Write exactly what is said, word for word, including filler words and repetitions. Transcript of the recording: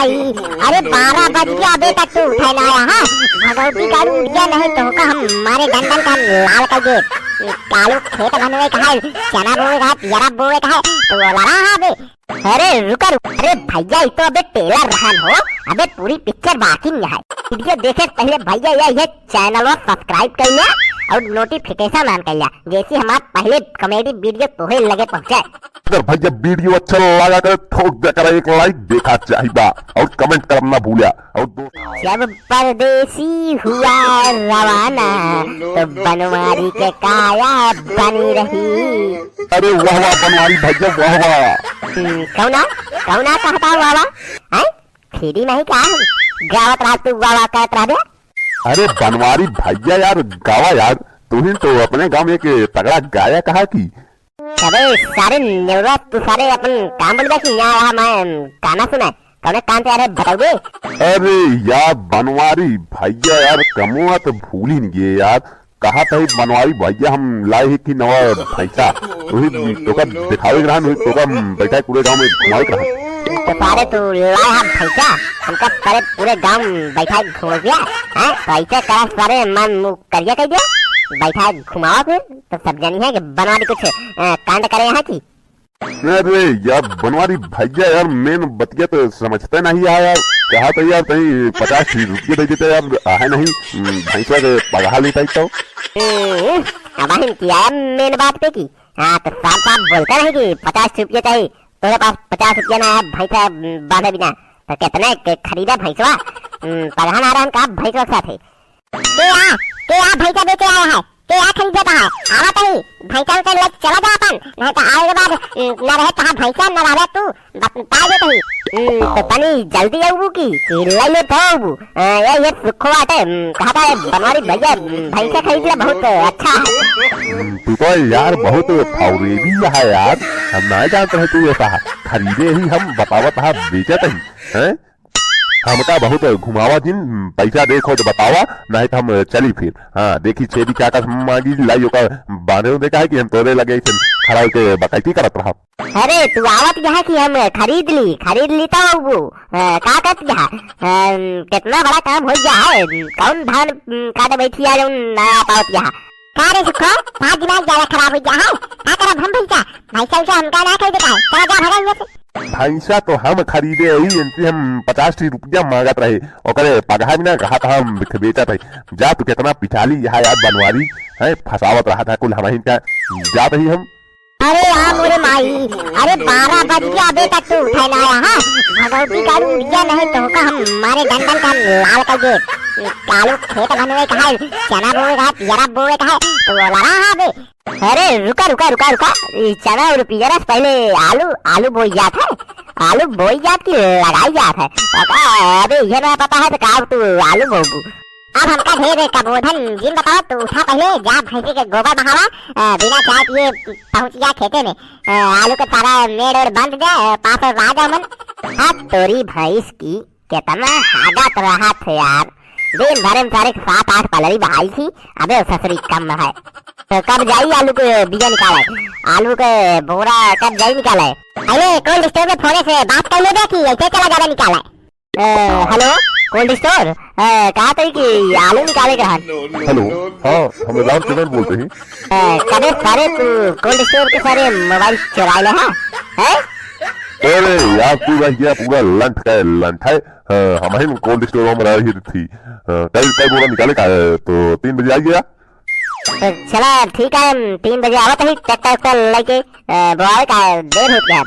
अरे बारह बज गया, अबे तक तू उठे ना आया है। भगवती का उठ गया, नहीं तो का हम मारे डंडन का लाल कर दे। कालू खेत बनवे का है, चना बोवे का है, पियरा बोवे का है, तो बोला रहा है अबे। अरे रुका रुका, अरे भैया, ये तो अबे trailer रहन हो, अबे पूरी picture बाकी नहीं है। Video देखे से पहले भैया ये, ये channel subscribe कर लिया और notification on कर लिया, जैसे हमारे पहले comedy video तोहे लगे पहुँचे। अगर भैया video अच्छा लगा करे, ठोक दे करे एक like, देखा चाहिदा और comment करना ना भूला। और दो जब परदेसी हुआ रवाना, तो बनवारी के काया बनी रही। अरे वाह वाह बनवारी भैया, वाह वाह। हम्म, कौना, कौना कहता वाह वाह? हैं? Free नहीं का? गावत रहा तू वाह वाह करत रह बे। अरे बनवारी भैया यार, गावा यार, तू ही तो अपने गाँव में एक तगड़ा गायक है कि। अबे सारे नेवरा, तू सारे अपन काम बोल बे कि यहाँ, यहाँ मैं गाना सुना है? कौने काम पे आ रहे बताओ बे? अरे यार बनवारी भैया यार, कमुआ तो भूल ही नहीं गए यार। कहा था बनवारी भैया हम लाए ही कि नवा भैंसा, वही तोका दिखावे के रहन, वही तोका बैठा पूरे गाँव में घुमावे के रहन। तो सारे तू लाए हा भैंसा, हमका सारे पूरे गाँव में बैठा के घुमा दिया, हैं? तो ऐसे करा सारे मन मुँह करिया कर दिया, बैठा के घुमावा फिर, तो सब जानी है कि बनवारी कुछ, अ, कांड करे यहाँ की। अरे यार बनवारी भैया यार, main बतिया तो समझते नहीं है यार। कहा तो यार तहीं पचास रुपये दे देते यार, आहे नहीं, हम्म, भैंसा के पगहा लेता ही तो। हम्म, अब हम किया है main बात पे की। हाँ, तो साफ साफ बोलते नहीं कि पचास रुपये चाहिए, तोरे पास पचास रुपये ना है भैंसा, हम्म, बांधे बिना, तो कितने के खरीदे भैंसवा? हम्म, पगहा ना रहन का भैंसवा के साथ है। के आ, के आ भैंसा बेचे आया है? के आ खरीदे का है? आवा तही, भैंसा उसे लेके चला जा अपन, नहीं तो आए के बाद, उम, न रहे तहाँ भैंसा, न रहे तू, बता दे तही। उम, तो तनी जल्दी आऊ की, कि ले ले तो आऊ। अ, ये, ये सुखवा आटे, उम, कहा था बनवारी भैया, उम, भैंसा खरीद ले, बहुत अच्छा है। उम, तू तो यार बहुत फौरेबी है यार, हम ना जानते हैं तू ऐसा खरीदे ही, हम बतावत हा बेचत ही, हैं? हमका बहुत घुमावा जिन, पैसा देखो तो बतावा, नहीं तो हम चली फिर। हाँ, देखी छेदी क्या का मांगी लाई, ओका बांधे दे का है कि हम तोरे लगे ऐसे खड़ा होके बकैती करत रहा। अरे, तू आवत यहाँ कि हम खरीद ली, खरीद ली तो वो, अ, का कहत यहाँ? अ, कितना बड़ा काम हो गया है, कौन धान, उम, काटे बैठी आ, जौन ना आ पावत यहाँ? का रे सुखो, का दिमाग ज्यादा खराब हो गया है? का करब हम भैंसा? भैंसा उनका ना खरीदे का है? चला जा, भागा यहाँ से। भैंसा तो हम खरीदे ही, इनसे हम पचास ठी रुपया मांगत रहे, ओकरे पगहा बिना कहा था हम बेचत है। जा तू कितना पिछाली यहाँ यार बनवारी है, फंसावत रहा था कुल हम ही का, जात ही हम। अरे यार मोरे माई, अरे बारह बज गया, अबे तक तू उठे ना आया है? भगवती का उठ गया, नहीं तो का हम मारे डंडन का लाल कर दे। कालू खेत बनवे का है, चना बोवे का है, पियरा बोवे का है, तो बोला रहा है अबे। अरे रुका, रुका, रुका, रुका, ई चना और पियरा से पहले आलू, आलू बोई जात है, आलू बोई जात की लगाई जात है। पता, अबे ये ना पता है तो का तू आलू बोबू? अब हमका ढेर कबोधन जिन बताओ, तू उठा पहले, जा भैंसी के गोबर बहावा, अ, बिना चाय पिए पहुँच जा खेते में, अ, आलू के सारा मेड़ ओड़ बंद दे, अ, पास और आ जाओ मन। हाँ तोरी भैंस की, कितना हागत रहा थे यार, दिन भर में सारे सात आठ पलरी बहाई थी। अबे ससुरी कम है, तो कब जाई आलू के बिया निकाले, आलू के बोरा कब जाई निकाले? अरे cold store में फोने से बात कर लेबे कि ऐसे चला जाबे निकाले? ए, hello, cold store, ए, कहा तई कि आलू निकाले के रहन। Hello, हाँ, हम राम चरण बोलते हैं। ए, कबे सारे तू cold store के सारे mobile चुराए ले, हाँ? हैं? अरे यार, तू रह गया पूरा लंठ का लंठ है। हाँ, हम ही cold store में रही थी। हाँ, कई, कई बोरा निकाले का है, तो तीन बजे आ गया। तो चला, ठीक है, हम तीन बजे आवत ही, tractor उक्टर लेके, ए, बोआवे का है, देर हो गया।